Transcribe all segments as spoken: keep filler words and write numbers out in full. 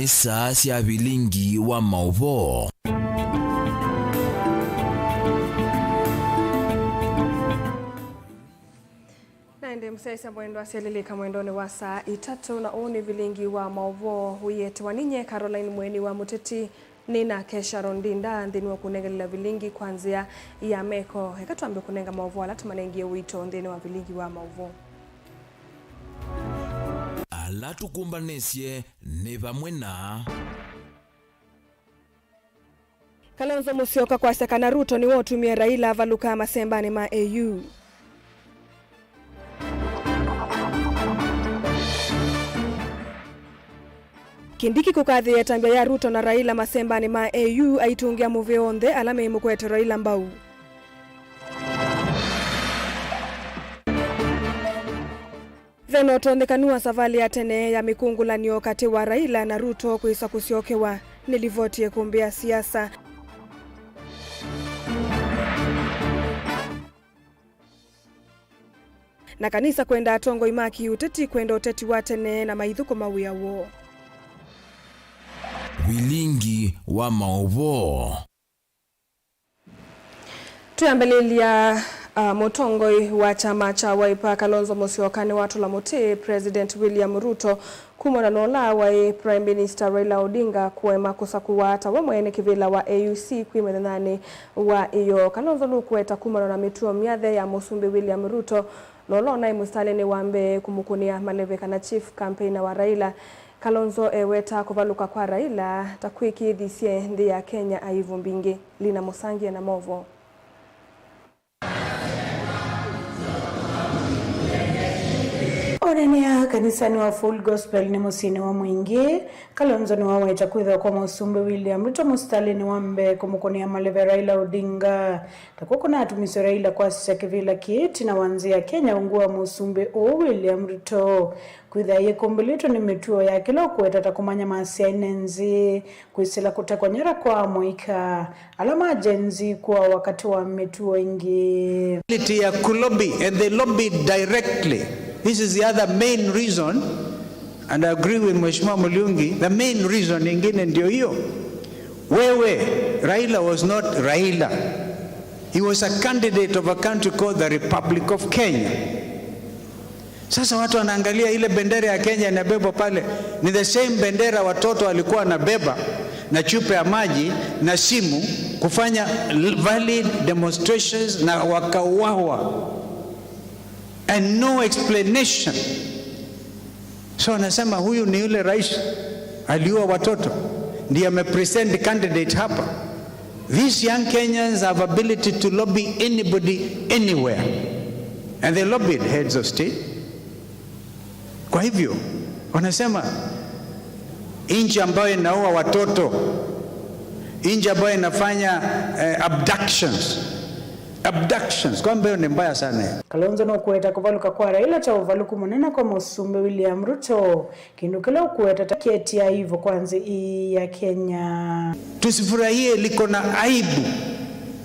Nĩ saa sya vilingi wa maũvoo. Na ĩndĩ mũsyaĩĩsya mwendwa asyalĩlĩka mwendonĩ wa saa itatũ, na ũũ nĩ vilingi wa maũvoo ũietĩwa ninye Caroline Mweni wa Mũteti. Nĩ nake Sharon Ndinda nthĩnĩ wa kũnengelela vilingi kwa nzĩa ya meko. Eka twambe kũnenga maũvoo ala tũmanengie ũito nthĩnĩ wa vilingi wa maũvoo. Ala tũkũmbanĩsye nĩ vamwe na Kalonzo Musyoka kwasya kana Ruto nĩwe ũtumie Raila avalũka masembanĩ ma A U. Kindiki kũkathĩĩa ĩtambya ya Ruto na Raila masembanĩ ma A U, aitũngĩa mũvĩa onthe ala meimũkwete Raila mbau. Ve na ũtonyekanu wa savalĩ ya tene ya mĩkũngũlanĩo katĩ wa Raila na Ruto kwĩsa kũsyokewa nĩ livoti ya ĩkũmbĩ ya siasa. Na kanisa kwenda atongoi ma kĩũteti kwenda ũteti wa tene na maithũkũma wĩa woo. Vilingi wa maũvoo. Twĩambĩlĩlya, uh, mũtongoi wa kyama kya Wiper, Kalonzo Musyoka, nĩwatũla mũtĩ President William Ruto kumana na ũla waĩ Prime Minister Raila Odinga kũema kũsakũwa ta we mwene kĩvĩla wa A U C kwĩ mũthenyanĩ wa ĩyoo. Kalonzo nũkũweta kumana na mĩtuo myathe ya Mũsumbĩ William Ruto, na ũla ũnaĩ mũsitalĩnĩ wa mbee kũmũkũnĩa maleve kana chief campaigner wa Raila. Kalonzo eweta kũvalũka kwa Raila ta kwĩkĩĩthisye nthĩ ya Kenya aivu mbingĩ. Lina Mũsangie na maũvoo. Ũneenea kanisanĩ wa Full Gospel nĩ mũsyĩnĩ wa Mwingĩ, Kalonzo nĩwaweta kwĩthĩwa kwa Mũsumbĩ William Ruto mũsitalĩnĩ wa mbee kũmũkũnĩa maleve Raila Odinga. Takw'o kũnatumisye Raila kwasya kĩvĩla kĩĩ ĩtina wa nzĩ ya Kenya ungu wa Mũsumbĩ ũũ William Ruto. Kwĩthĩa yĩkũmbĩlĩtwe nĩ mĩtuo ya kĩla ũkũweta ta kũmanya masyaĩ ne nzĩ, kwĩsĩla kũtekwa nyara kwa amũika ala ma Gen Z kũawa katĩ wa mĩtuo ĩngĩ. Ability ya kulobby, and they lobbied directly. This is the other main reason, and I agree with Mheshimiwa Muriungi, the main reason ingine ndio hiyo. Wewe, Raila was not Raila. He was a candidate of a country called the Republic of Kenya. Sasa watu wanaangalia ile bendera ya Kenya inabebwa pale, ni the same bendera watoto walikuwa wanabeba na chupa ya maji na simu kufanya valid demonstrations na wakauawa. And no explanation. So anasema huyu ni yule rais aliua watoto, ndiye amepresent candidate hapa. These young Kenyans have ability to lobby anybody anywhere. And they lobbied heads of state. Kwa hivyo, wanasema nchi ambayo inaua watoto, nchi ambayo inafanya, eh, abductions, abductions, kwamba hiyo ni mbaya sana. Kalonzo nũkũweta kũvalũka kwa Raila ta ũvalũku mũnene kwa Mũsumbĩ William Ruto, kĩndũ kĩla ũkũweta ta kĩetie aibu kwa nzĩ ii ya Kenya. Tusifurahie, liko na aibu,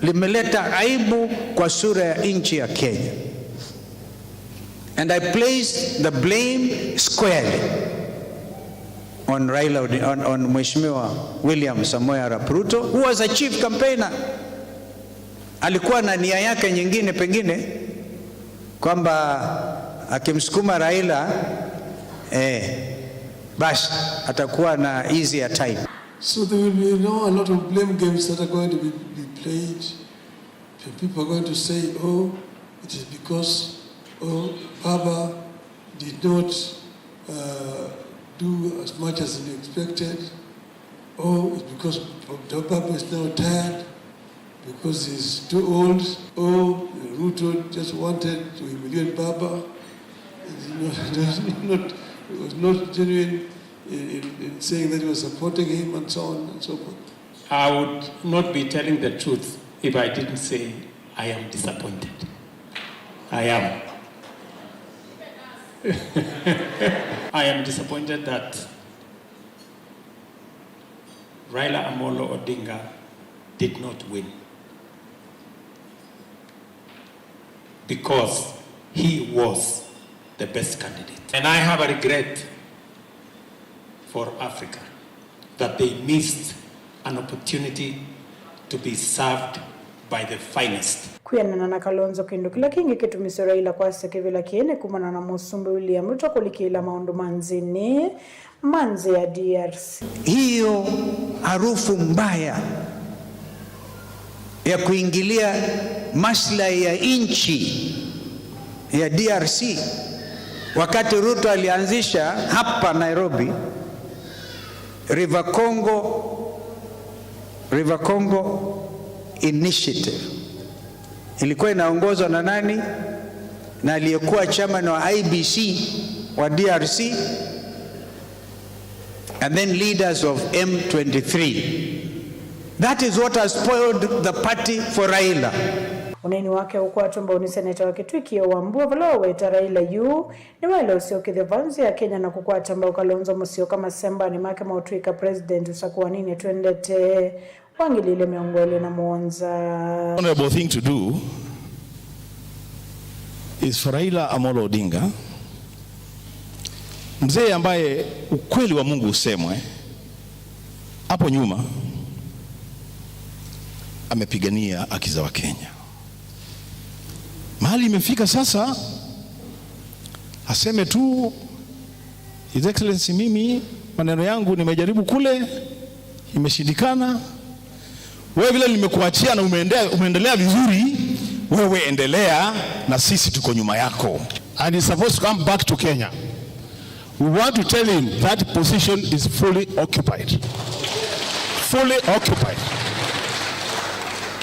limeleta aibu kwa sura ya nchi ya Kenya. And I place the blame squarely on Raila Odi-, on, on Mheshimiwa William Samoei Arap Ruto, who was a chief campaigner. Alikuwa na nia yake nyingine pengine, kwamba akimsukuma Raila, eh, basi atakuwa na easier time. So there will be now a lot of blame games that are going to be, be played. And people are going to say, "Oh, it is because, oh, Baba did not, uh, do as much as he expected. Oh, it's because Baba is now tired, because he's too old. Oh, Ruto just wanted to humiliate Baba. It is not, it was not, it was not genuine in, in, in saying that he was supporting him," and so on and so forth. I would not be telling the truth if I didn't say I am disappointed. I am. I am disappointed that Raila Amolo Odinga did not win because he was the best candidate. And I have a regret for Africa. that they missed an opportunity to be served by the finest. Kwĩanana na Kalonzo, kĩndũ kĩla kĩngĩ kĩtumisye Raila kwasya kĩvĩla kĩĩ nĩ kumana na Mũsumbĩ William Ruto kũlikĩĩla maũndũ ma nthĩnĩ ma nthĩ ya D R C. Hiyo harufu mbaya ya kuingilia maslahi ya nchi ya D R C, wakati Ruto alianzisha hapa Nairobi River Congo, River Congo Initiative, ilikuwa inaongozwa na nani? Na aliyekuwa chairman wa I B C wa D R C, and then leaders of M twenty-three. That is what has spoiled the party for Raila. Ũneeni wake ũkwatwa mbau nĩ seneta wa Kitui Kĩoo Wambua, vala waweta Raila yu nĩwaĩle ũsyokethya vaa nthĩ ya Kenya na kũkwata mbau Kalonzo Musyoka masembanĩ make ma ũtw'ĩka president ũsakũaninĩ twendete wa ngili ili mĩongo ĩlĩ na mũonza. Honorable thing to do is for Raila Amolo Odinga, mzee ambaye, ukweli wa Mungu usemwe, hapo nyuma amepigania haki za Wakenya. Mahali imefika sasa, aseme tu, His Excellency, mimi maneno yangu nimejaribu kule, imeshindikana. Wewe vile nimekuachia na umeendea-, umeendelea vizuri, wewe endelea na sisi tuko nyuma yako. And he's supposed to come back to Kenya. We want to tell him that position is fully occupied. Fully occupied.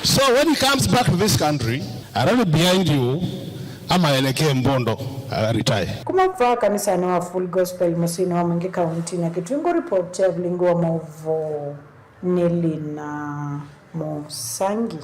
So when he comes back to this country, I rally behind you, ama elekee Mbondo, uh, retire. Kuma vaa kanisanĩ wa Full Gospel mũsyĩnĩ wa Mwingi kauntinĩ ya Kitui, ngũ report ya Vilingi wa Maũvoo nĩ Lina Mũsangi.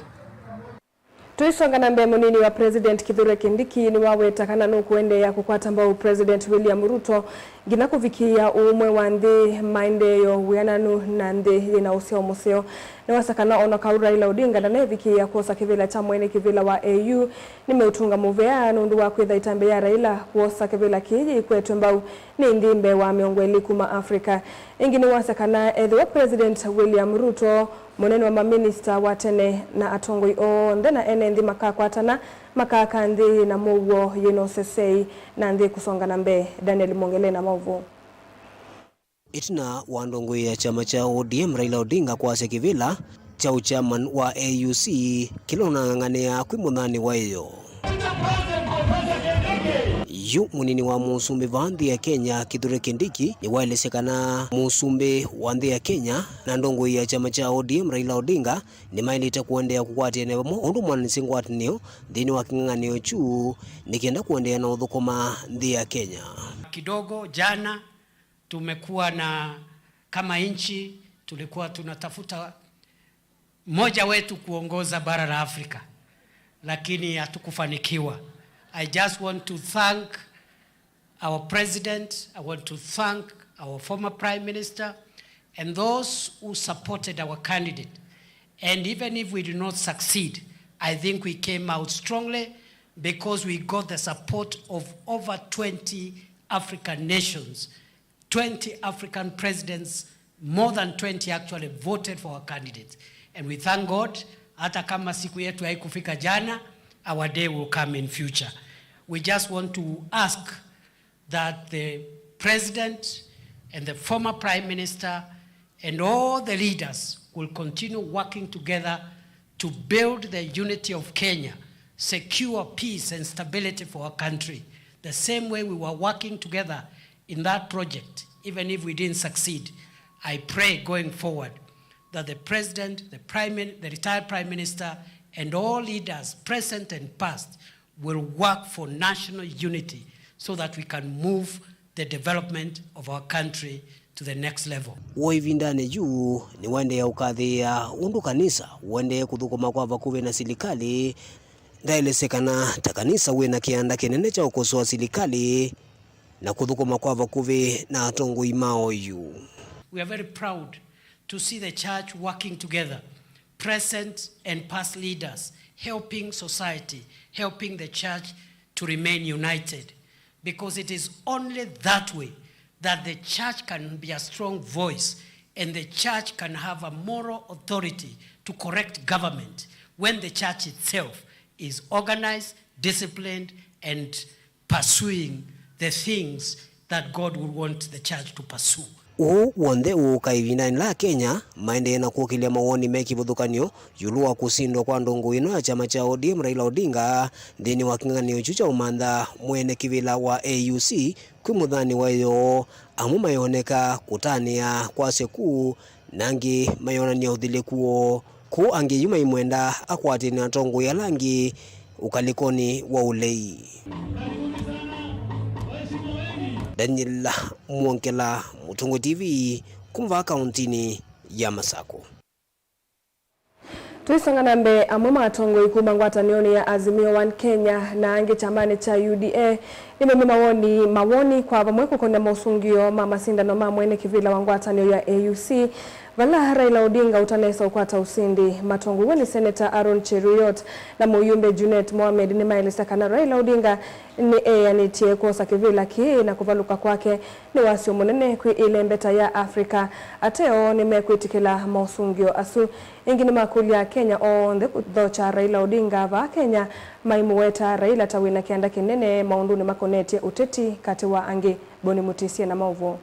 Tũisonga na mbee, mũnini wa President Kithure Kindiki nĩwaweta kana nũkũendeea kũkwata mbau President William Ruto nginya kũvikĩĩa ũũmwe wa nthĩ, maendeeo, wĩananu na nthĩ yĩna ũsyao mũseo. Nĩwasya kana o na kau Raila Odinga ndanevikĩĩa kwosa kĩvĩla kya mwene kĩvĩla wa A U, nĩmeũtũnga mũvea nũndũ wa kwĩtha ĩtambya ya Raila kwosa kĩvĩla kĩĩ yĩikwetwe mbau nĩ nthĩ mbee wa mĩongo ĩlĩ kuma Africa. Ĩngĩ nĩwasya kana ethĩwa President William Ruto, mũnene wa maminista wa tene na atongoi onthe na ene nthĩ makakwatana, makaaka nthĩ yĩna mũuo, yĩna ũsesei, na nthĩ ĩkũsonga na mbee. Daniel Mwongele na maũvoo. Ĩtina wa ndongoi ya kyama kya O D M Raila Odinga kwasya kĩvĩla kya ũchairman wa A U C kĩla ũnang'ang'anĩa kwĩ mũthanĩ wa ĩyoo. Yu mũnini wa mũsumbĩ vaa nthĩ ya Kenya, Kithure Kindiki, nĩwaelesya kana mũsumbĩ wa nthĩ ya Kenya na ndongoi ya kyama kya O D M Raila Odinga nĩmaĩlĩte kũendeea kũkwatĩanĩa vamwe ũndũ mwanĩsĩ ngwatanĩo nthĩnĩ wa kĩng'ang'anĩo kyu nĩ kenda kũendeea na ũthũkũma nthĩ ya Kenya. Kidogo jana tumekuwa na, kama nchi, tulikuwa tunatafuta mmoja wetu kuongoza bara la Afrika, lakini hatukufanikiwa. I just want to thank our president, I want to thank our former prime minister and those who supported our candidate. And even if we did not succeed, I think we came out strongly because we got the support of over twenty African nations, twenty African presidents, more than twenty actually voted for our candidates. And we thank God, hata kama siku yetu haikufika jana, our day will come in future. We just want to ask that the president and the former prime minister and all the leaders will continue working together to build the unity of Kenya, secure peace and stability for our country, the same way we were working together in that project, even if we didn't succeed. I pray going forward that the president, the prime min-, the retired prime minister, and all leaders present and past will work for national unity so that we can move the development of our country to the next level. W'o ĩvindanĩ yu, nĩwaendeea ũkathĩĩa ũndũ kanisa ũendee kũthũkũma kwa vakuvĩ na silikalĩ. Ndaelesya kana ta kanisa wĩ na kĩanda kĩnene kya ũkosoa silikalĩ na kũthũkũma kwa vakuvĩ na atongoi ma oyu. We are very proud to see the church working together, present and past leaders, helping society, helping the church to remain united, because it is only that way that the church can be a strong voice And the church can have a moral authority to correct government when the church itself is organized, disciplined, and pursuing the things that God would want the church to pursue. Ũũ w'onthe ũũka ĩvindanĩ la Kenya maendee na kũkĩlya mawoni me kĩvathũkany'o ĩũlũ wa kũsindwa kwa ndũngũ ĩno ya kyama kya O D M Raila Odinga nthĩnĩ wa kĩng'ang'anĩo kyu kya ũmantha mwene kĩvĩla wa A U C kwĩ mũthanĩ wa ĩyoo. Amwe mayoneka kũtanĩa kwasya kũu, na angĩ mayonany'a ũthilĩku woo, kũu angĩ yu maimwenda akwatĩne na atongoi ala angĩ ũkalĩkonĩ wa ũlei. Daniel Mwongela, Mũtongoi T V, kuma vaa kauntinĩ ya Masakũ. Tũisonga na mbee, amwe ma atongoi kuma ngwatanĩonĩ ya Azimio One Kenya na angĩ kyamanĩ kya U D A nĩmaumya mawoni, mawoni kwa vamwe kũkonĩa mosũngĩo ma masindano ma mwene kĩvĩla wa ngwatanĩo ya A U C, vala Raila Odinga ũtanesa ũkwata ũsindi. Matongoew'e nĩ Seneta Aaron Cheruiyot na mũyumbe Junet Mohamed nĩmaelesya kana Raila Odinga nĩeanĩtye kwosa kĩvĩla kĩĩ na kũvalũka kwake nĩ wasyo mũnene kwĩ ĩlembeta ya Africa. Ateo nĩmekwĩtĩkĩla mosũngĩo asu. Ĩngĩ nĩmakũlya Akenya onthe kũthokya Raila Odinga vaa Kenya, maimũweta Raila ta wĩna kĩanda kĩnene maũndũnĩ makonetye ũteti, katĩ wa angĩ. Boni Mũtĩsye na maũvoo.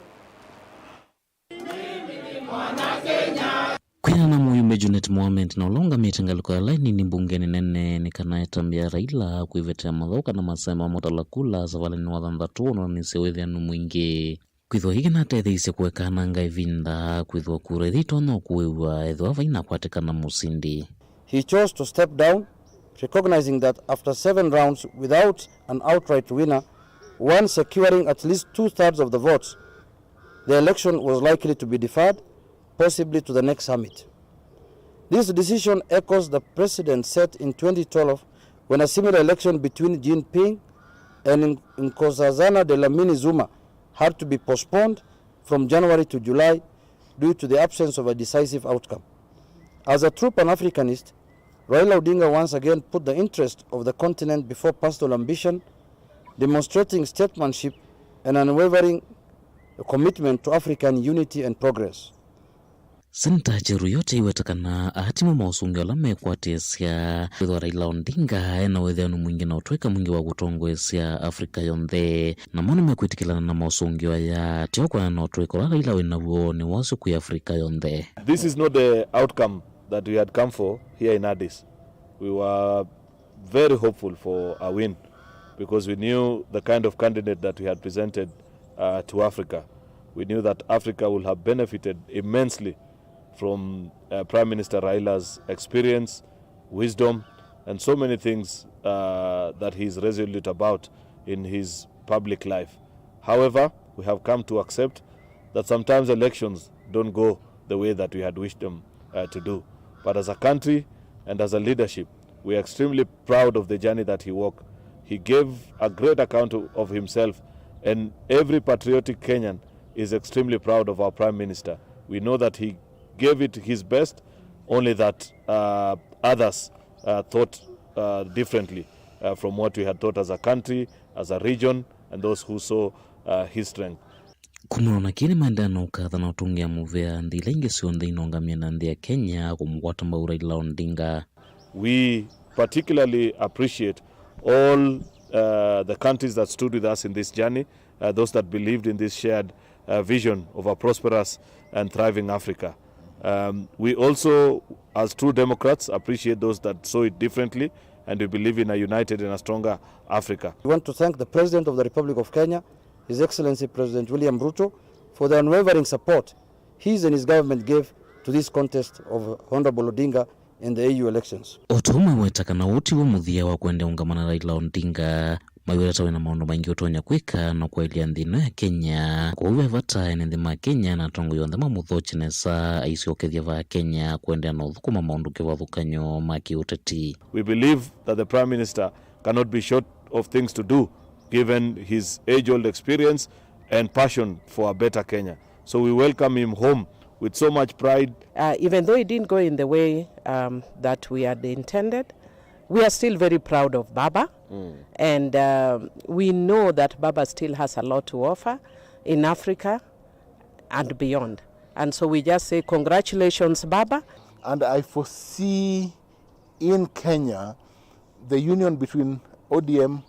Kwĩana na mũyumbe Junet Mohamed na ũla ũngamĩte ngalĩko ya lainini mbungenĩ nene nĩ kana etambĩa Raila kwĩvetea mathaũ kana maseme ma mũtala kula savalĩnĩ wa thanthatũ ũnonanĩsye wĩthĩanu mwingĩ. Kwĩthĩwa kĩĩ kĩnatetheeisye kũekananga ĩvinda kwĩthĩwa kura ithi itonya ũkũĩw'a ethĩwa vainakwatĩkana mũsindi. He chose to step down, recognizing that after seven rounds without an outright winner, one securing at least two-thirds of the votes, the election was likely to be deferred, possibly to the next summit. This decision echoes the precedent set in twenty twelve when a similar election between Jinping and Nkosazana Dlamini Zuma had to be postponed from January to July due to the absence of a decisive outcome. As a true Pan-Africanist, Raila Odinga once again put the interest of the continent before personal ambition, demonstrating statesmanship and unwavering commitment to African unity and progress. Seneta Cheruiyot aiweta kana atimwe maũsũngĩo ala mekwatĩĩsya kwĩthĩwa Raila Odinga ena wĩthĩanu mwingĩ na ũtwaĩka mwingĩ wa kũtongoesya Africa yonthe. Namo nĩmekwĩtĩkĩlana na maũsũngĩo aya, tyo kwana na ũtwaĩka ũla Raila wĩ naw'o nĩ wasyo kwĩ Africa yonthe. This is not the outcome that we had come for here in Addis. We were very hopeful for a win because we knew the kind of candidate that we had presented uh, to Africa. We knew that Africa would have benefited immensely from uh, Prime Minister Raila's experience, wisdom, and so many things uh, that he is resolute about in his public life. However, we have come to accept that sometimes elections don't go the way that we had wished them uh, to do. But as a country and as a leadership, we are extremely proud of the journey that he walked. He gave a great account of, of himself, and every patriotic Kenyan is extremely proud of our Prime Minister. We know that he gave it his best, only that uh, others uh, thought uh, differently uh, from what we had thought as a country, as a region, and those who saw uh, his strength. Kumana na kĩĩ nĩmaendeea na ũkatha na ũtũngĩa mũvea nthĩ ila ingĩ syonthe inũngamĩe na nthĩ ya Kenya kũmũkwata mbau Raila Odinga. We particularly appreciate all uh, the countries that stood with us in this journey, uh, those that believed in this shared uh, vision of a prosperous and thriving Africa. Um, we also, as true democrats, appreciate those that saw it differently, and we believe in a united and a stronger Africa. We want to thank the President of the Republic of Kenya, His Excellency President William Ruto, for the unwavering support his and his government gave to this contest of Honorable Odinga in the A U elections. O ta ũmwe weta kana ũũ tiw'o mũthya wa kũendeea ũngama na Raila Odinga, maiweta ta wĩna maũndũ maingĩ ũtonya kwĩka na kwaĩlya nthĩ ĩno ya Kenya. Kwoou ve vata ene nthĩ ma Kenya na atongoi onthe mamũthokye nesa aisyokethya vaa Kenya kũendeea na ũthũkũma maũndũ kĩvathũkany'o ma kĩũteti. We believe that the Prime Minister cannot be short of things to do given his age-old experience and passion for a better Kenya. So we welcome him home with so much pride. Uh, even though it didn't go in the way um, that we had intended, we are still very proud of Baba. Mm. And um, we know that Baba still has a lot to offer in Africa and beyond. And so we just say congratulations, Baba. And I foresee in Kenya the union between O D M,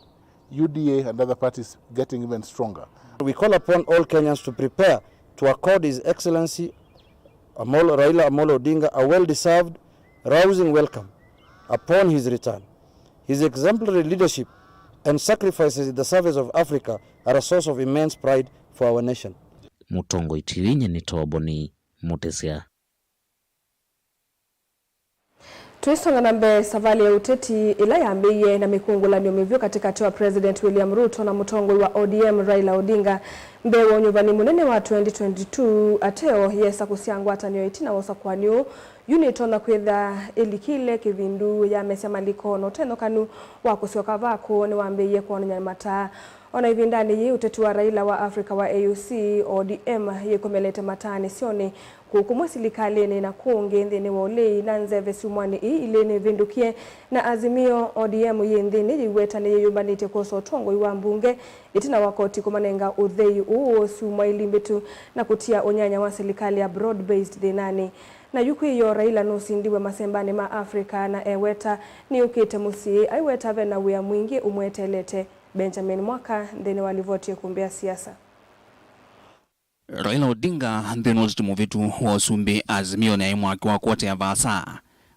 U D A and other parties getting even stronger. We call upon all Kenyans to prepare to accord His Excellency Amolo, Raila Amolo Odinga a well-deserved, rousing welcome upon his return. His exemplary leadership and sacrifices in the service of Africa are a source of immense pride for our nation. Mũtongoi T V Nyanĩtoboni Mũtĩsya. Tũisonga na mbee, savalĩ ya ũteti ĩla yambĩĩie na mĩkũngũlanĩo mĩvyũ katĩkatĩ wa President William Ruto na mũtongoi wa O D M Raila Odinga mbee wa ũnyuvani mũnene wa twenty twenty-two, ateo yesa kũsyaa ngwatanĩo ĩtina wa ũsakũani ũũ, yu nĩtonya kwĩthĩa ĩlikĩle kĩvindu yamesya maliko, na ũtethokanu wa kũsyoka vakũ nĩwambĩĩie kwonany'a mataa. O na ĩvindanĩ yĩĩ, ũteti wa Raila wa Africa wa A U C, O D M, yĩkomelete mataanĩsyonĩ, kũu kũmwe silikalĩnĩ na kũngĩ nthĩnĩ wa ũlei na nzeve syumwanĩ ii ilĩ nĩvĩndũkie, na Azimio, O D M, yĩ nthĩnĩ yĩiweta nĩyĩyũmbanĩtye kwosa ũtongoi wa mbunge ĩtina wa koti kũmanenga ũthei ũũ syumwa ili mbĩtu na kũtia ũnyanya wa silikalĩ ya broad-based thĩnanĩ. Na yu kwĩoo, Raila nũsindiwe masembanĩ ma Africa na eweta nĩũkĩte mũsyĩ, aiweta ve na wĩa mwingĩ ũmweteelete. Benjamin Mwaka nthĩnĩ wa livoti ĩkũmbĩ ya siasa. Raila Odinga nthĩnĩ wa ũteti mũvĩtu wa ũsumbĩ Azimio nĩ aĩ mwaki wa kũotea vaasa.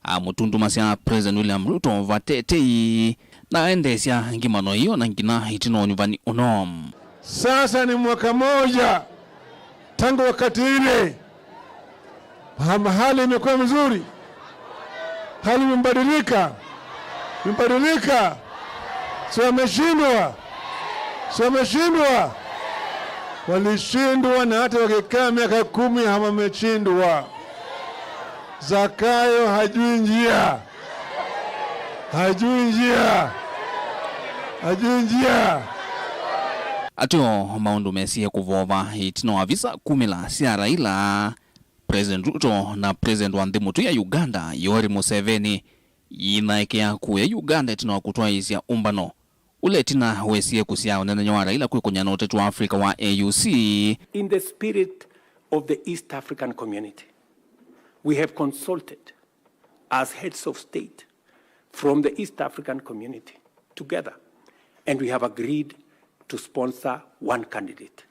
Amũtundumasya President William Ruto vatetei na aendeesya ngimano ĩyo na nginya ĩtina wa ũnyuvani ũno. Sasa ni mwaka moja tangu wakati ile. Hali imekuwa mzuri, hali imebadilika, imebadilika. Si wameshindwa? Si wameshindwa? Walishindwa, na hata wakikaa miaka kumi wameshindwa. Zakayo hajui njia, hajui njia, hajui njia. Ateo maũndũ mesie kũvova ĩtina wa visa kumĩla sya Raila, President Ruto na President wa nthĩ mũtũi ya Uganda, Yoweri Museveni, yĩnaekea kũya Uganda ĩtina wa kũtwaĩĩsya ũmbano ũla ĩtina wesie kũsyaa ũnenany'a wa Raila kwĩkũny'a na ũteti wa Africa wa A U C. In the spirit of the East African Community, we have consulted as heads of state from the East African Community together, and we have agreed to sponsor one candidate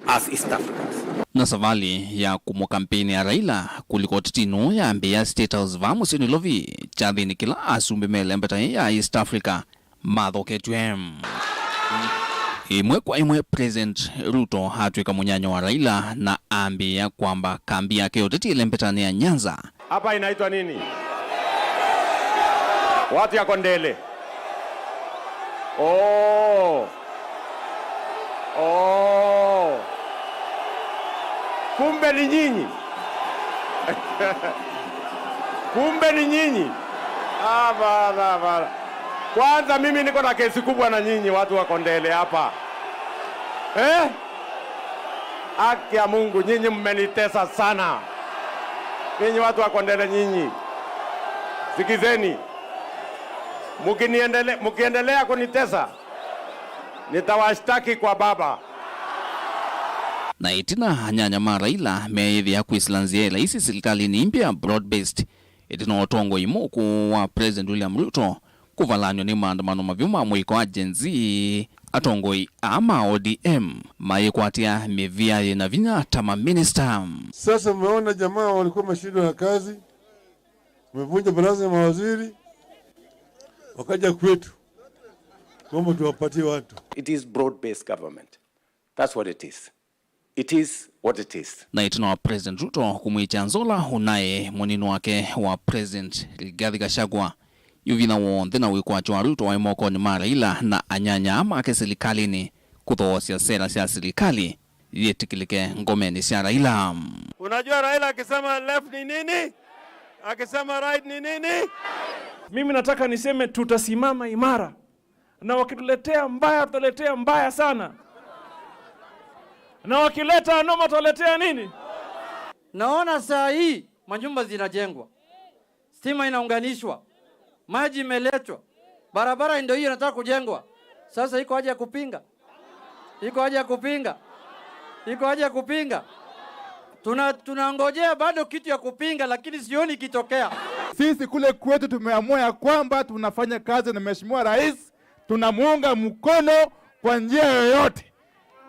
as East Africans. Na savalĩ ya kũmũkampeinĩa Raila kũlika ũtetinĩ ũũ yambĩĩa State House vaa mũsyĩ Nairobi, kyathĩnĩ kĩla asumbĩ me ĩlembeta ya East Africa mathoketw'e. Ĩmwe kwa ĩmwe, President Ruto atw'ĩka mũnyanya wa Raila na ambĩĩa kwamba kambi yake ya ũteti ĩlembetanĩ ya Nyanza. Hapa inaitwa nini? Watu ya Kondele. Oh. Oh. Kumbe ni nyinyi. Kumbe ni nyinyi. Hapana, hapana. Kwanza mimi niko na kesi kubwa na nyinyi watu wa Kondele hapa. Eh? Haki ya Mungu, nyinyi mmenitesa sana. Nyinyi watu wa Kondele nyinyi. Sikizeni. Mkiniendele-, mkiendelea kunitesa, nitawashtaki kwa Baba. Na ĩtina, anyanya ma Raila meeyĩthĩa kwĩsĩla nzĩa ĩla ĩsĩ silikalĩnĩ ĩmbya broad-based, ĩtina wa ũtongoi mũkũ wa President William Ruto kũvalanw'a nĩ maandamano mavyũ ma mũiko wa Gen Z, atongoi aa ma O D M mayĩkwatĩa mĩvĩa yĩ na vinya ta maminista. Sasa mmeona jamaa walikuwa wameshindwa na kazi, wamevunja baraza ya mawaziri, wakaja kwetu kwamba tuwapatie watu. It is broad-based government. That's what it is. It is what it is. Na ĩtina wa President Ruto kũmwĩkya nzola ũnaĩ mũnini wake wa President Rigathi Gachagua, yu vinya w'onthe na wĩkwatyo wa Ruto waĩ mokonĩ ma Raila na anyanya make silikalĩnĩ kũthoosya sera sya silikalĩ yĩtĩkĩlĩke ngomenĩ sya Raila. Unajua Raila akisema left ni nini? Akisema right ni nini? Mimi nataka niseme tutasimama imara. Na wakituletea mbaya, tutaletea mbaya sana. Na wakileta noma, tutaletea nini? Naona saa hii manyumba zinajengwa, stima inaunganishwa, maji imeletwa, barabara ndio hiyo inataka kujengwa. Sasa iko haja ya kupinga? Iko haja ya kupinga? Iko haja ya kupinga? Tuna-, tunangojea bado kitu ya kupinga, lakini sioni ikitokea. Sisi kule kwetu tumeamua ya kwamba tunafanya kazi na Mheshimiwa Rais, tunamuunga mkono kwa njia yoyote.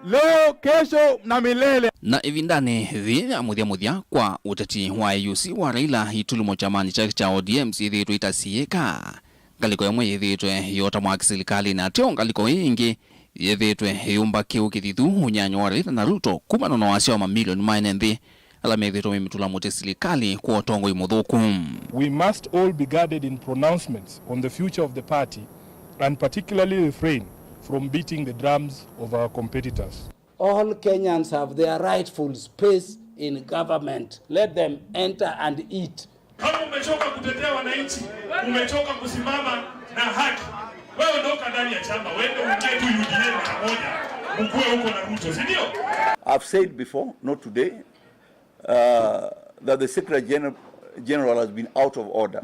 Leo, kesho na milele. Na ĩvindanĩ yĩĩ ya mũthya mũthya kwa ũteti wa A U C wa Raila, itulumo kyamanĩ kyake kya O D M syĩthĩĩtwe itasiyĩka. Ngalĩko ĩmwe yĩthĩĩtwe yota mwaki silikalĩnĩ, ateo ngalĩko ĩĩ ĩngĩ yĩthĩĩtwe ĩyũmba kĩu kĩthithu ũnyanyo wa Raila na Ruto kumana na wasya wa mamilioni ma ene nthĩ ala methĩĩtwe maimĩtũla mũtĩ silikalĩ kwa ũtongoi mũthũku. We must all be guarded in pronouncements on the future of the party and particularly refrain from beating the drums of our competitors. All Kenyans have their rightful space in government. Let them enter and eat. Kama umechoka kutetea wananchi, umechoka kusimama na haki, wewe ondoka ndani ya chama, uende uingie tu U D A mara moja, mkue huko na Ruto, si ndio? I've said before, not today, uh, that the Secretary General, General has been out of order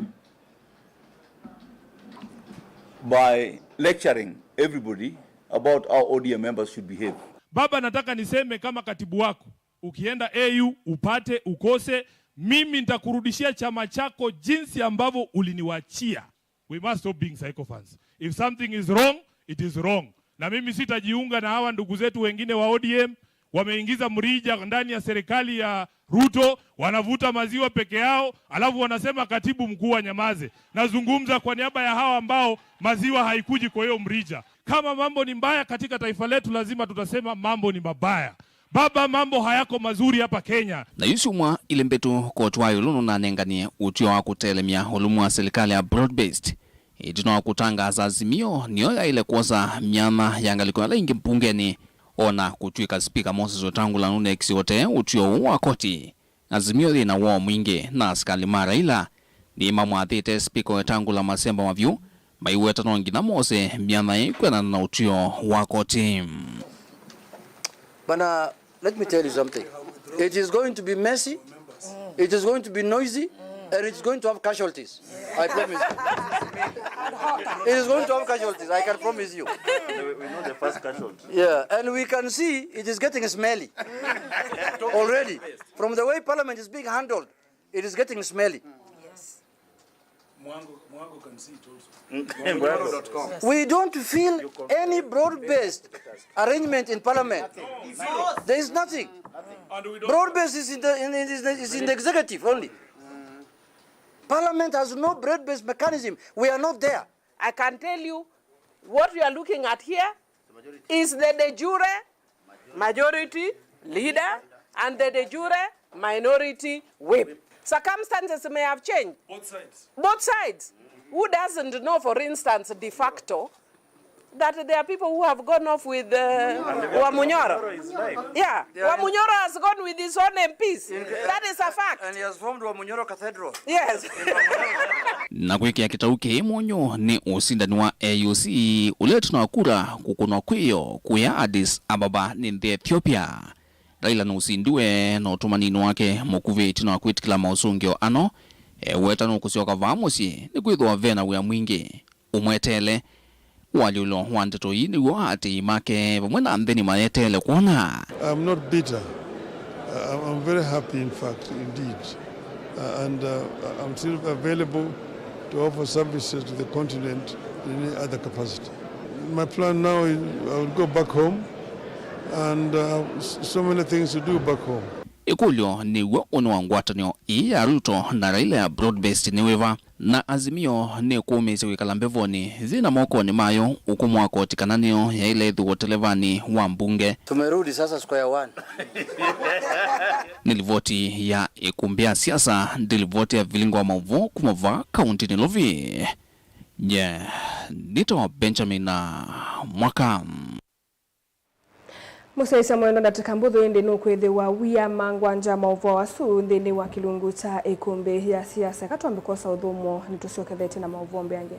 by lecturing everybody about how O D M members should behave. Baba, nataka niseme kama katibu wako, ukienda A U, upate, ukose, mimi nitakurudishia chama chako jinsi ambavyo uliniwachia. We must stop being sycophants. If something is wrong, it is wrong. Na mimi sitajiunga na hawa ndugu zetu wengine wa O D M, wameingiza mrija ndani ya serikali ya Ruto, wanavuta maziwa peke yao, alafu wanasema katibu mkuu anyamaze. Nazungumza kwa niaba ya hawa ambao maziwa haikuji kwa hiyo mrija. Kama mambo ni mbaya katika taifa letu, lazima tutasema mambo ni mabaya. Baba, mambo hayako mazuri hapa Kenya. Na yu syumwa ilĩ mbĩtu, koti wa ĩũlũ nũnanenganie ũtw'o wa kũtelemya ũlũmu wa silikalĩ ya broad-based. Ĩtina wa kũtangaasa, Azimio nĩyo yaĩle kwosa myanya ya ngalĩko ĩla ĩngĩ mbungenĩ, o na kũtw'ĩka Spika Moses Wetangula nũneekisie ũtee ũtw'o ũũ wa koti. Azimio yĩ na woo mwingĩ, na asikalĩ ma Raila nĩmamwathĩte Spika Wetangula masemba mavyũ, maiweta no nginya mose myanya ĩĩ kwĩanana na ũtw'o wa koti. Bana, let me tell you something. It is going to be messy, it is going to be noisy, and it's going to have casualties. I promise you. It is going to have casualties, I can promise you. We, we know the first casualty. Yeah, and we can see it is getting smelly already. From the way parliament is being handled, it is getting smelly. Yes. Mwango, Mwango can see it also. Mwango dot com. We don't feel any broad-based arrangement in parliament. There is nothing. Broad-based is in the, in, is the, is in the executive only. Parliament has no broad-based mechanism. We are not there. I can tell you, what we are looking at here is the de jure majority leader and the de jure minority whip. Circumstances may have changed. Both sides. Both sides. Who doesn't know, for instance, de facto, that there are people who have gone off with, uh, Wamunyoro. Yeah, Wamunyoro has gone with his own M Ps. That is a fact. And he has formed Wamunyoro Cathedral. Yes. Na kwĩkĩa kĩtau kĩĩ mũnyũ nĩ ũsindani wa A U C ũla ĩtina wa kura kũkũnwa kwĩyo kũya Addis Ababa nĩ nthĩ Ethiopia. Raila nũsindiwe na ũtũmaninĩ wake mũkuvĩ ĩtina wa kwĩtĩkĩla maũsũngĩo ano, eweta nũkũsyoka vaa mũsyĩ nĩkwĩthĩwa ve na wĩa mwingĩ. Ũmweteele. Ũalyũlo wa ndeto ii nĩw'o aatĩĩi make vamwe na nthĩ nĩmayeteele kwona. I'm not bitter. I'm, I'm very happy, in fact, indeed. Uh, and, uh, I'm still available to offer services to the continent in any other capacity. My plan now is I will go back home and, uh, s-, so many things to do back home. Ĩkũlyo nĩw'o ũnĩ wa ngwatanĩo ii ya Ruto na Raila ya broad-based nĩ wĩva? Na Azimio nĩkũmĩĩsya kwĩkala mbevonĩ yĩ na mokonĩ mayo ũkũmũ wa koti kana nĩyo yaĩle ĩthĩwa ũtelevanĩ wa mbunge. Tumerudi sasa square one. Nĩ livoti ya ĩkũmbĩ ya siasa, ndi livoti ya vilingo wa maũvoo kuma vaa kaunti Nairobi. Nye nĩtawa Benjamin Mwaka. Mũsyaĩĩsya mwendwa, ndatĩka mbũthũ ĩndĩ nũkwĩthĩwa wia ma ngwanja maũvoo asu nthĩnĩ wa kĩlungu kya ĩkũmbĩ ya siasa. Eka twambe kwosa ũthũmũo, nĩtũsyokethete na maũvoo mbee angĩ.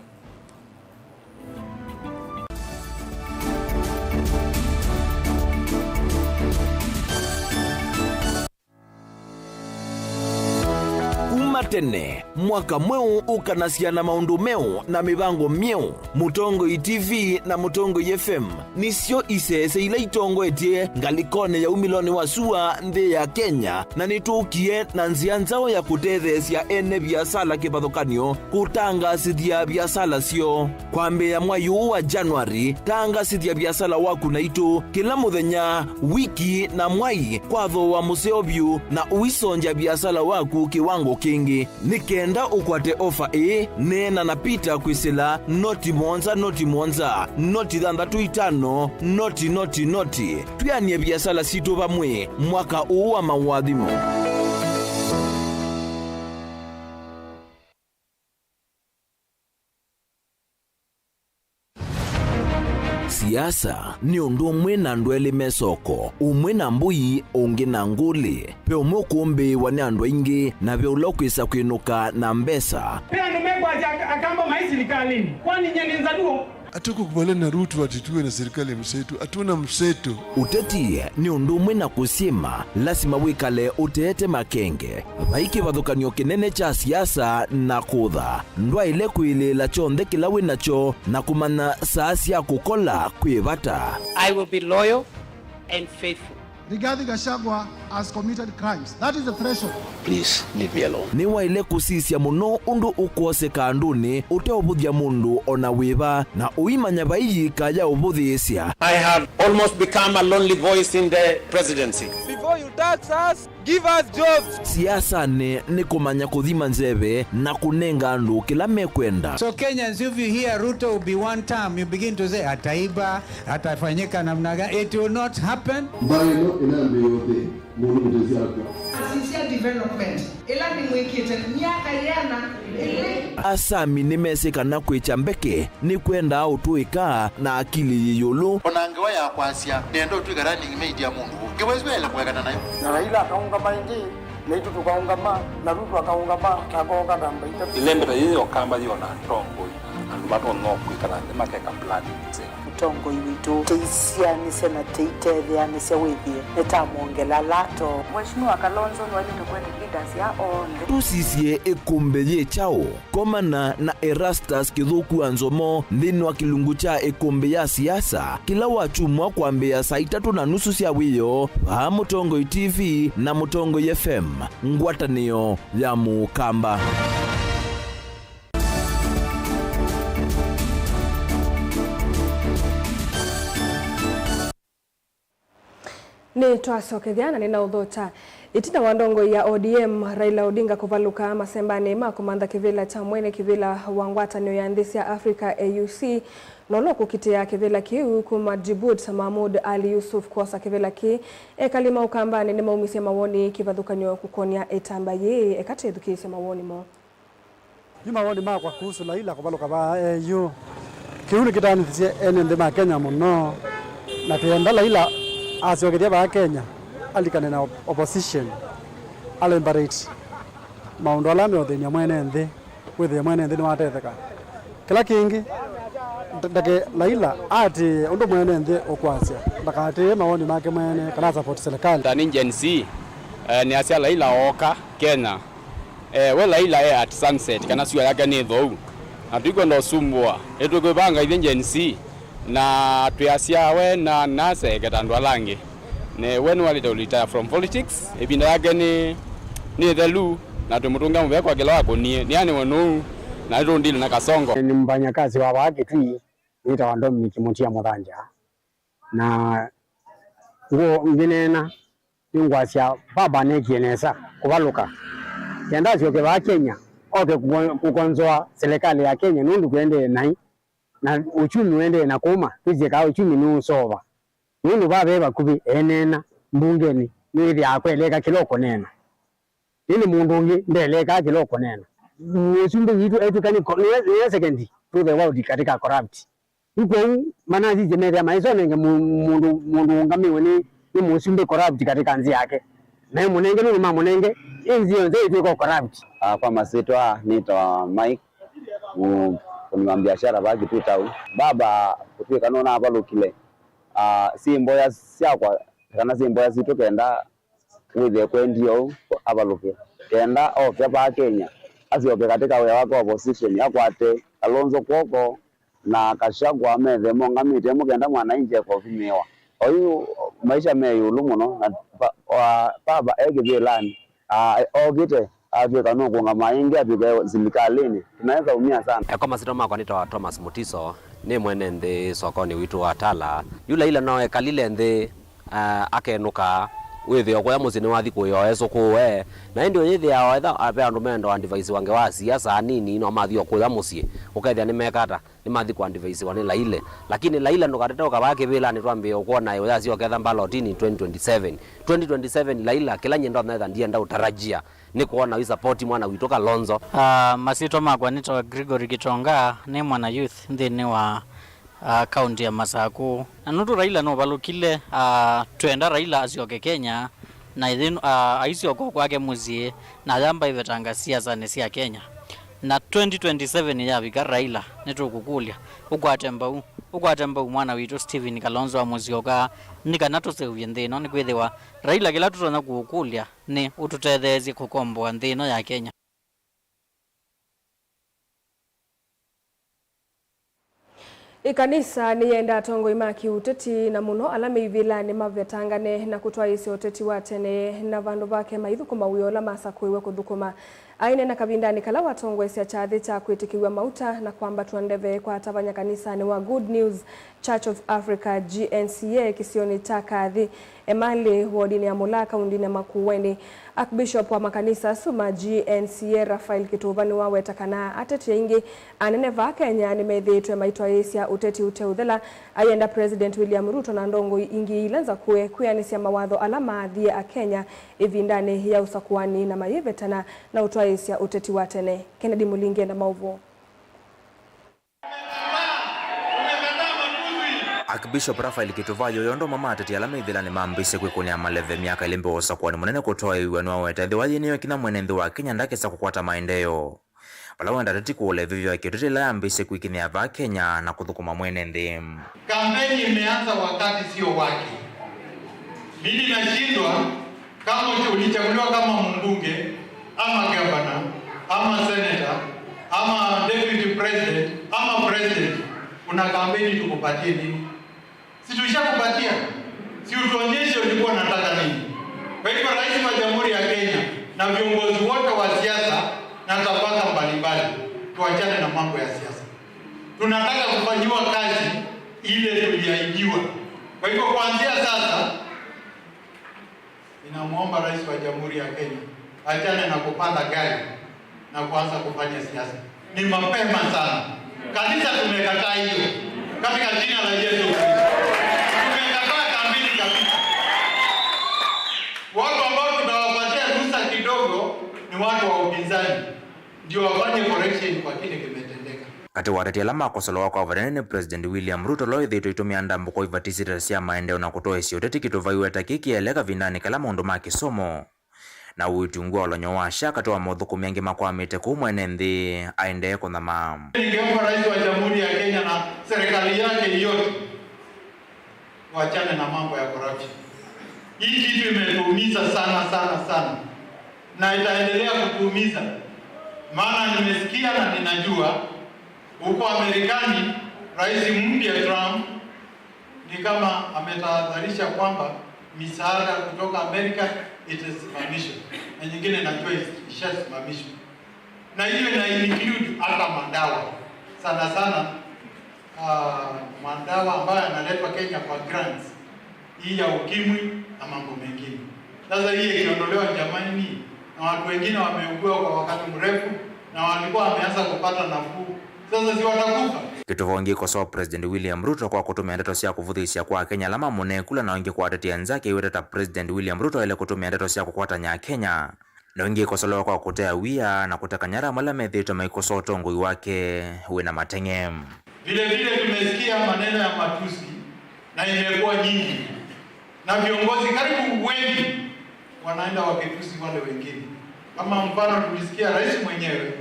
Kuma Tene, mwaka mweũ ũkanasya na maũndũ meũ na mĩvango myeũ. Mũtongoi T V na Mũtongoi F M nĩsyo isese ila itongoetye ngalĩkonĩ ya umĩlonĩ wa sua nthĩ ya Kenya, na nĩtũkie na nzĩa nzaũ ya kũtetheesya ene viasala kĩvathũkany'o kũtangaasĩthya viasala syoo. Kwambĩĩa mwai ũũ wa January, tangaasĩthya viasala waku naitũ kĩla mũthenya, wiki, na mwai kwa thooa mũseo vyũ, na ũisongya viasala waku kĩwango kĩngĩ. Nĩ kenda ũkwate ofa ĩĩ, neena na Peter kwĩsĩla noti mũonza, noti mũonza, noti thanthatũ itano, noti, noti, noti. Twĩanĩe viasala sitũ vamwe mwaka ũũ wa maũathimo. Siasa nĩ ũndũ ũmwe na andũ elĩ me soko, ũmwe na mbũi, ũngĩ na ngũlĩ. Ve ũmwe ũkũmbĩĩwa nĩ andũ aingĩ, na ve ũla ũkwĩsa kwĩnũka na mbesa. Ve andũ mekwasya ak-, Akamba maĩ silikalĩnĩ. Kwani nyie nĩ Nzaluo? Hatukukubaliana na Ruto ati tuwe na serikali ya mseto. Hatuna mseto. Ũteti nĩ ũndũ ũmwe na kũsyĩma, lasima wĩkale ũteete makenge. Vai kĩvathũkany'o kĩnene kya siasa na kũtha. Ndwaĩle kwĩlĩĩla kyonthe kĩla wĩ nakyo na kũmanya saa sya kũkola kwĩ vata. I will be loyal and faithful. Rigathi Gachagua has committed crimes. That is the threshold. Please leave me alone. Nĩwaĩle kũsisya mũno ũndũ ũkwoseka andũnĩ ũteũvũthya mũndũ o na wĩva, na ũimanya vai yĩika ya ũvũthĩĩsya. I have almost become a lonely voice in the presidency. Before you tax us, give us jobs. Siasanĩ nĩ kũmanya kũthima nzeve na kũnenga andũ kĩla mekwenda. So Kenyans, if you hear Ruto will be one term, you begin to say, "Ataiba, atafanyika namna gani?" It will not happen. Mbaĩ ĩno ĩnambĩĩa ũthĩ, mũndũ mũtesi akwa. Asisya development ĩla nĩmwĩkĩte myaka yĩana ĩlĩ. Asami nĩmesĩ kana kwĩkya mbeke nĩkwendaa ũtũĩka na akili yĩ ĩũlũ. O na ngewa ya kwasya, nĩenda ũtw'ĩka running mate ya mũndũ ũũ. Ngewa ĩsu yaĩle kũekana nayo. Na Raila akaũngama ĩngĩ, naitũ tũkaũngama, na Ruto akaũngama, na akooka namba itatũ. Ĩlembeta yĩĩ yokamba yĩona atongoi, andũ matonya kwĩkala nthĩ makeka plan nzeo. Mũtongoi witũ, tũisyaanĩsya na tũitetheanĩsya wĩthĩe nĩtamwongela lato. Mheshimiwa Kalonzo nĩwaĩlĩte kũete leaders ya onthe. Tũsisye ĩkũmbĩ yĩ kyaũ? Komana na Erastus Kĩthũku wa Nzomo nthĩnĩ wa kĩlungu kya ĩkũmbĩ ya siasa kĩla wakyumwa kwambĩĩa saa itatũ na nusu sya wĩoo vaa Mũtongoi T V na Mũtongoi F M, ngwatanĩo ya Mũkamba. Nĩtwasokethya na nĩnaũthokya. Ĩtina wa ndongoi ya O D M, Raila Odinga kũvalũka masembanĩ ma kũmantha kĩvĩla kya mwene kĩvĩla wa ngwatanĩo ya nthĩ sya Africa, A U C, na ũla ũkũkitĩa kĩvĩla kĩu kuma Djibouti, Mahmoud Ali Yusuf, kwosa kĩvĩla kĩĩ, ekali ma Ũkambanĩ nĩmaumisye mawoni kĩvathũkany'o kũkonya ĩtambya yĩĩ. Eka twĩthukĩĩsye mawoni moo. Yu mawoni makwa kuhusu Raila kũvalũka vaa A U. Kĩu nĩkĩtanĩthĩsye ene nthĩ ma Kenya mũno, na twĩenda Raila asyokethya vaa Kenya, alikane na op-, opposition, a liberate maũndũ ala meũthĩny'a mwene nthĩ, wĩthĩe mwene nthĩ nĩwatetheka. Kĩla kĩngĩ, nda-, ndake Raila aatĩĩe ũndũ mwene nthĩ ũkwasya, ndakaatĩĩe mawoni make mwene kana support serikali. Ta nĩ Gen Z, eh, nĩasya Raila ooka Kenya. Eh, we Raila e at sunset, kana sua yake nĩ thou. Na tũikwenda ũsumbũa. Nĩtũkwĩvanga ithyĩ Gen Z, na twĩasya we na nase keta andũ ala angĩ. Ne, we nĩwalĩte retire from politics, ĩvinda yake nĩ, nĩ ĩthelu, na twĩmũtũngĩa mũvea kwa kĩla wakũnie. Nĩanĩwe nũu, na nĩtũndile na Kasongo. Nĩ mfanyakazi wa vaa Kitui, nĩtawa Dominic Mutia Mũthanja. Na ngũ ngĩneena, nĩngwasya baba nekie nesa kũvalũka. Kenda asyoke vaa Kenya, oke kũko-, kũkonzoa serikali ya Kenya nũndũ tũendee naĩ, na uchumi ũendee na kũma, twĩsye kaa uchumi nũũsova. Nũndũ vaa ve vakuvĩ eneena mbungenĩ, nĩwĩthĩaa kweleka kĩla ũkũneena. Ĩndĩ mũndũ ũngĩ ndelekaa kĩla ũkũneena. Mũsumbĩ witũ etw'ĩka nĩ ko-, nĩwe, nĩwe second to the world katika corrupt. Yu kwoou manasisye methĩa maisonenge mũ-, mũndũ, mũndũ ũngamĩwe nĩ, nĩ mũsumbĩ corrupt katika nthĩ yake. Na ĩmũnenge nũndũ mamũnenge, ĩ nthĩ yonthe ĩtw'ĩka corrupt. Ah, kwa masĩtwa nĩtawa Mike, mũ-, kũniwa biashara vaa Kitui town. Baba kũtw'ĩka nũnavalũkile, ah, syĩ mboya syakwa kana syĩ mboya sitũ kenda wĩthĩe kwendia ũu avalũke. Kenda oke vaa Kenya, asyoke katika wĩa wake wa opposition, akwate Kalonzo kw'oko, na Gachagua methe mongamĩte ĩmwe kenda mwananchi ekũvimĩĩwa. Oyu maisha me ĩũlũ mũno, na pa-, wa-, baba e kĩvĩlanĩ, a-, okĩte atw'ĩka nũkũngama ĩngĩ atw'ĩke silikalĩnĩ, tunaweza umia sana. Ekwa masitwa makwa nĩ ta Thomas Mutiso, nĩ mwene nthĩ sokonĩ witũ wa Tala. Yu Laila no ekalile nthĩ, ah, akenũka, wĩthĩo kũya mũsyĩ nĩwathi kũĩo esũkũũe. Na ĩndĩ ũyĩthĩawa etha ve andũ menda advice wange wa siasa anini, no mathi o kũya mũsyĩ, ũkethĩa nĩmekata, nĩmathi kũadvaisiwa nĩ Laile. Lakini Laila ndũkatete ũkavaa kĩvĩlanĩ twambĩĩe ũkwona ũyasya ũketha mbalotini twenty twenty-seven. Twenty twenty-seven Laila, kĩla nyie ndonetha ndienda ũtarajia nĩ kwona wĩ support mwana witũ Kalonzo. Ah, masyĩtwa makwa nĩ ta Gregory Gitonga, nĩ mwana youth nthĩnĩ wa, ah, kaunti ya Masaku. Na nũndũ Raila nũvalũkile, ah, twenda Raila asyoke Kenya, na ĩthĩ, ah, aisyoka kwake mũsyĩ, na yamba ĩvetanga siasanĩ sya Kenya. Na twenty twenty-seven yavika, Raila, nĩtũkũkũlya ũkwate mbau, ũkwate mbau mwana witũ Stephen Kalonzo wa Musyoka, nĩ kana tũseũvye nthĩ ĩno, nĩkwĩthĩwa Raila, kĩla tũtonya kũũkũlya nĩ ũtũtetheesye kũkomboa nthĩ ĩno ya Kenya. Ĩkanisa nĩyenda atongoi ma kĩũteti, na mũno ala me ivĩlanĩ, mavetangane na kũtwaĩĩsya ũteti wa tene, na vandũ vake maithũkũma wĩa ũla masakũĩwe kũthũkũma. Aineena kavindanĩ kala watongoesya kyathĩ kya kwĩtĩkĩw'a mauta na kwambatw'a ndeve kwa atavany'a kanisanĩ wa Good News Church of Africa, G N C A, kĩsionĩ kya Kathi, Emali, wodinĩ ya Mũlaa, kaundinĩ ya Makueni. Archbishop wa makanisa asu ma G N C A, Raphael Kĩtũva, nĩwaweta kana ateti aingĩ anene vaa Kenya nĩmethĩĩtwe maitwaĩĩsya ũteti ũteũthela, ayenda President William Ruto na ndongoi ingĩ ila nzakũe kwĩanĩsya mawatho ala maathie Akenya ĩvindanĩ ya ũsakũani na mayĩvetana na ũtwaĩĩsya ũteti wa tene. Kennedy Mũlingi ena maũvoo. Archbishop Raphael Kĩtũva yoyo ndomwe ma ateti ala me ivĩlanĩ mambĩĩsye kwĩkũnĩa maleve myaka ĩlĩ mbee wa ũsakũani mũnene kũtwaĩĩw'a nĩwaweta ethĩwa yĩĩ nĩyo ĩkinya mwenenthĩ wa Kenya ndakesa kũkwata maendeeo. Vala wenda ateti kũũla ĩvĩvyo ya kĩũteti ĩla yambĩĩsye kwĩkĩnĩa vaa Kenya na kũthũkũma mwene nthĩ. Kampeni imeanza wakati sio wake. Mimi nashindwa kama ulichaguliwa kama mbunge, ama gavana, ama senator, ama deputy president, ama president, kuna kampeni tukupatie nini? Si tulishakupatia? Si utuonyeshe ulikuwa unataka nini? Kwa hivyo, Rais wa Jamhuri ya Kenya na viongozi wote wa siasa na tabaka mbalimbali, tuachane na mambo ya siasa. Tunataka kufanyiwa kazi ile tuliahidiwa. Kwa hivyo, kuanzia sasa, ninamwomba Rais wa Jamhuri ya Kenya achane na kupanda gari na kuanza kufanya siasa. Ni mapema sana. Kanisa tumekataa hiyo. Katika jina la Yesu Kristo. Tumekataa kamili kabisa. Watu ambao tunawapatia ruhusa kidogo ni watu wa upinzani. Ndio wafanye correction kwa kile kimetendeka. Katĩ wa ateti ala makosolewa kwa vanene nĩ President William Ruto, ũla wĩthĩĩtwe aitũmĩa ndambũko ivatisĩte sya maendeeo na kũtoesya ũteti kĩtũvaiweta kĩĩ kĩele kavindanĩ kala maũndũ ma kĩsomo na ũitungu wa ũlony'o wa SHA katĩ wa mothũkũmi angĩ makwamĩte kũu mwene nthĩ aendee kũnyamaa. Ningeomba Rais wa Jamhuri ya Kenya na serikali yake yote wachane na mambo ya corruption. Hii kitu imetuumiza sana, sana, sana. Na itaendelea kutuumiza. Maana nimesikia na ninajua huko Amerikani, Rais mpya Trump ni kama ametahadharisha kwamba misaada kutoka Amerika itasimamishwa. Na nyingine najua ishasimamishwa. Na hiyo ina include hata madawa. Sana sana, ah, madawa ambayo yanaletwa Kenya kwa grants, hii ya ukimwi na mambo mengine. Sasa hii ikiondolewa, jamani, na watu wengine wameugua kwa wakati mrefu na walikuwa wameanza kupata nafuu. Sasa si watakufa? Kĩtũvongi ĩkosoa President William Ruto kwa kũtũmĩa ndeto sya kũvũthĩĩsya kwa Akenya ala mamũnengũla, na ĩngĩ kwa ateti enzake aiweta ta President William Ruto aĩle kũtũmĩa ndeto sya kũkwatany'a Akenya. Na ĩngĩ ĩkosolewa kwa kũtea wia na kũteka nyara amwe ala methĩĩtwe maikosoa ũtongoi wake wĩ na mateng'e. Vile vile tumesikia maneno ya matusi na imekuwa nyingi, na viongozi karibu wengi wanaenda wakitusi wale wengine. Kama mfano, tulisikia rais mwenyewe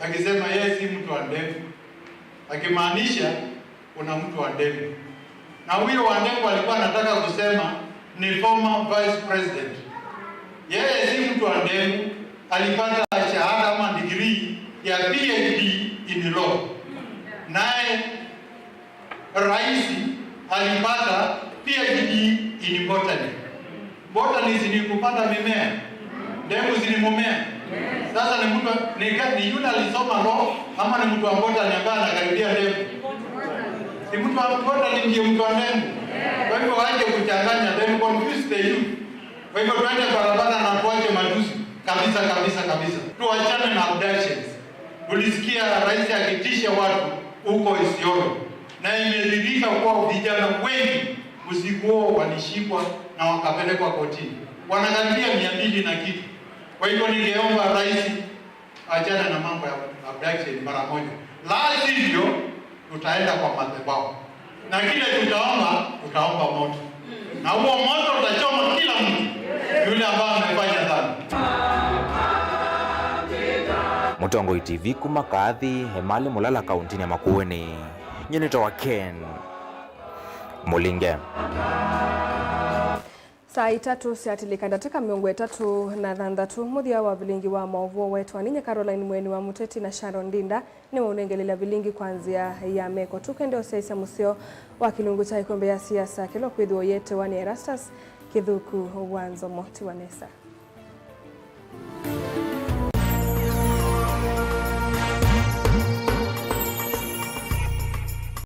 akisema yeye si mtu wa ndevu, akimaanisha kuna mtu wa ndevu. Na huyo wa ndevu alikuwa anataka kusema ni former vice president. Yeye si mtu wa ndevu, alipata shahada ama degree ya P H D in law. Naye rais alipata P H D in botany. Botany si ni kupanda mimea? Ndengũ si ni mumea? Sasa ni mtu ni, ni yule alisoma law ama ni mtu wa botany ambaye anakaribia ndengũ? Si mtu wa botany ndiye mtu wa ndengũ? Kwa hivyo waje kuchanganya, then confuse the youth. Kwa hivyo twende barabara na tuache matusi kabisa kabisa kabisa. Tuachane na abductions. Tulisikia rais akitisha watu huko Isiolo, na imedhihirika kuwa vijana wengi usiku huo walishikwa na wakapelekwa kotini. Wanakaribia mia mbili na kitu. Kwa hivyo ningeomba rais achana na mambo ya abduction mara moja, la sivyo tutaenda kwa madhabahu, na kile tutaomba, tutaomba moto, na huo moto utachoma kila mtu yule ambaye amefanya dhambi. Mũtongoi T V kuma Kaathi, Emali Mulala, kauntinĩ ya Makueni. Nyie nĩtawa Ken Mũlinge. Saa itatũ syatilĩka ndatĩka mĩongo ĩtatũ na thanthatũ, mũthya wa vilingi wa maũvoo weetwa ninyie Caroline Mweni wa Mũteti na Sharon Ndinda nĩwaũnengelelya vilingi kwa nzĩa ya meko. Tũkwenda ũsyaĩĩsya mũseo wa kĩlungu kya ĩkombe ya siasa kĩla ũkwĩthĩwa ũyetewa nĩ Erastus Kĩthuku wa Nzomo. Tiwa nesa.